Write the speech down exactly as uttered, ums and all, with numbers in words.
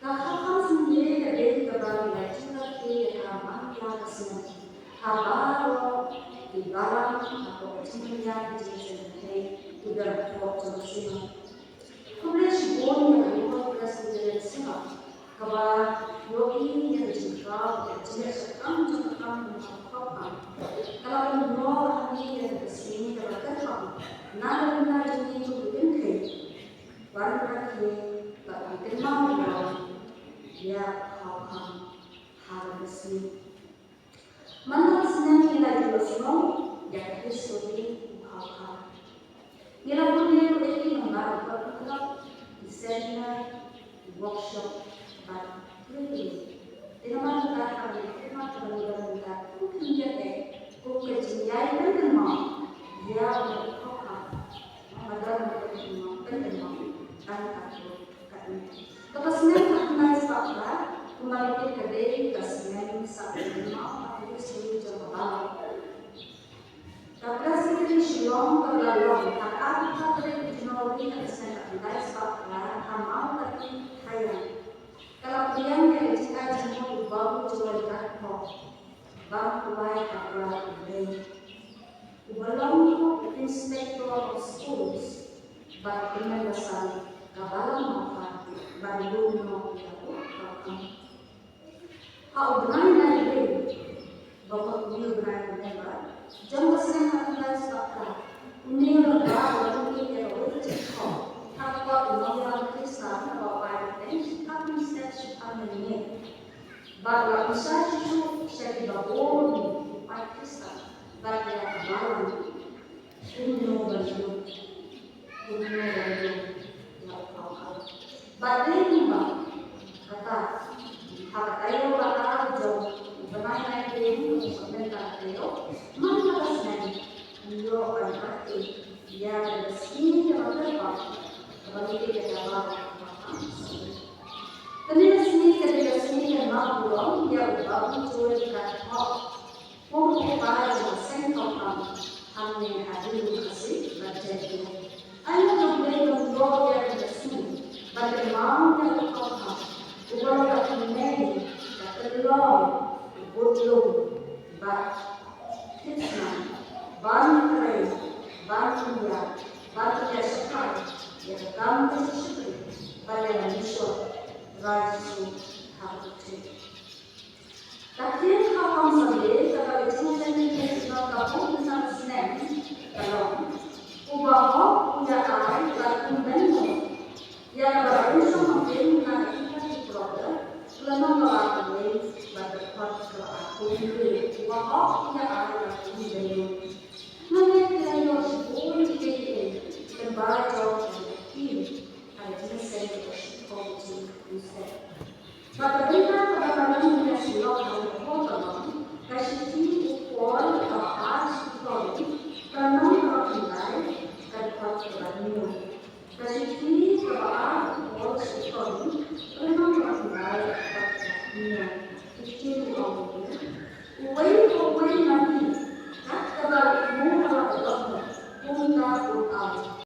Ka khamtam sngewbha ka dei kaba la jubab ïa ka man la ka snem. Ha baroh ki balang hapoh ka jingpynïaid ka jingsngewbha ki dang hapoh jong ka snem. Khublei shibun ïa ka Presbyterian Synod kaba ïohi ïa ka jingkraw ka jingïaid shakhmat jong ka kam jong ka Kong Kong. Ka la pynlong hangne ïa ka sngi kaba kyrpang na ka bynta jong ngi kum ki kynthei. Wan rakhe bad kynmaw ïa u Kong Kong ha ka sngi. Man la ka snem ngi la ïohsngew ïa ka history u Kong Kong. Ngi la pule ïa ki namar ba u la pynlong ki seminar, ki workshop bad ki training. Te namar kata ka long ka khmat kaba ngi don mynta kum ki khyndiat eh kum ka jingïai pynkynmaw ïa u Kong Kong. Namar ka jingïai pynkynmaw tang katto katne. Ka snem khatkhyndai spah phra, kumba la tip ka dei ka snem sah pynmaw ka history jong ka balang. Ka Presbytery Shillong ka la long ha ka arphew tarik January ka snem khatkhyndai spah phra ha Mawkyrwat, Khairan. Ka la pdiang ïa ka jingai jingmut u Babu Joel Dkhar, Bam Kwai Abra Blei, uba long u Inspector of Schools bad u Mawkyrwat, ka balang Mawkyrwat, ban lum noh ïa u Kong Kong. Ha u bnai Naiwieng, ba mut une u bnai November, jong ka snem khatkhyndai spah phra, une u Lord Dkhar u la lum ïa kawei ka jingkhot ha ka kot u nongïalam Khristan kaba u ai kyrteng Shiphew Mynsiem Shiphew Mynsngi, bad u la pynshai shuh shuh sha kiba bun ki paid Khristan bad ïa ka balang. Kumno ban ïoh, kumno ban ïoh ïa u Kong Kong. Bad dei kumba kata, ha ka taïew ba ar jong u bnai Naiwieng, u sngewthuh ka taïew, man la ka snem ngi ïoh ban rakhe ïa ka sngi kaba kyrpang kaba ngi tip ïa ka ba. Kane ka sngi ka dei ka sngi kynmaw burom ïa u Babu Joel Dkhar, kum u kpa jong ka seng Kong Kong hangne ha Ri Lum Khasi bad Jaintia. Ai nguh ïa U Blei ba u ïoh ïa ka sngi ban kynmaw ïa u Kong Kong, uba long ka kmie, ka tynlong, ka budlum bad khristan ban trei, ban pynïaid, ban pynïaid shaphang ïa ka kam ka jingshakri bad ïa ka mission Trai Jisu ha ka pyrthei. Ka theme How Comes Someday kaba ka Jingïaseng Khristan ka buh mynta ka snem ka long, Uba Hok U Ïa Ai Bad Um Bynñiaw. Ïa kaba la pynshong ha ka theme na ka English proverb, lynnong kaba arphew wei bad ka dkhot kaba arphew hynriew. Uba hok u ïa ai bad um bynñiaw. Nga ngeit ba la ïoh shibun kiei kiei lyngba jong kane ka theme ha ka jingïaseng kaba shiphew jingïaseng. Bad ka bynta kaba nga dang ïa sngewthuh ha kane ka por ka long ka shithi u Paul kaba ar sha ki Korinth, ka lynnong kaba khyndai, ka dkhot kaba hynñiew. Ka shithi kaba ar u Paul sha ki Korinth, ka lynnong kaba khyndai, ka dkhot kaba hynñiew. Ki ktien ki ong kumne: Uwei pa uwei na phi, kat kaba u mut ha la ka dohnud, kumta un ai.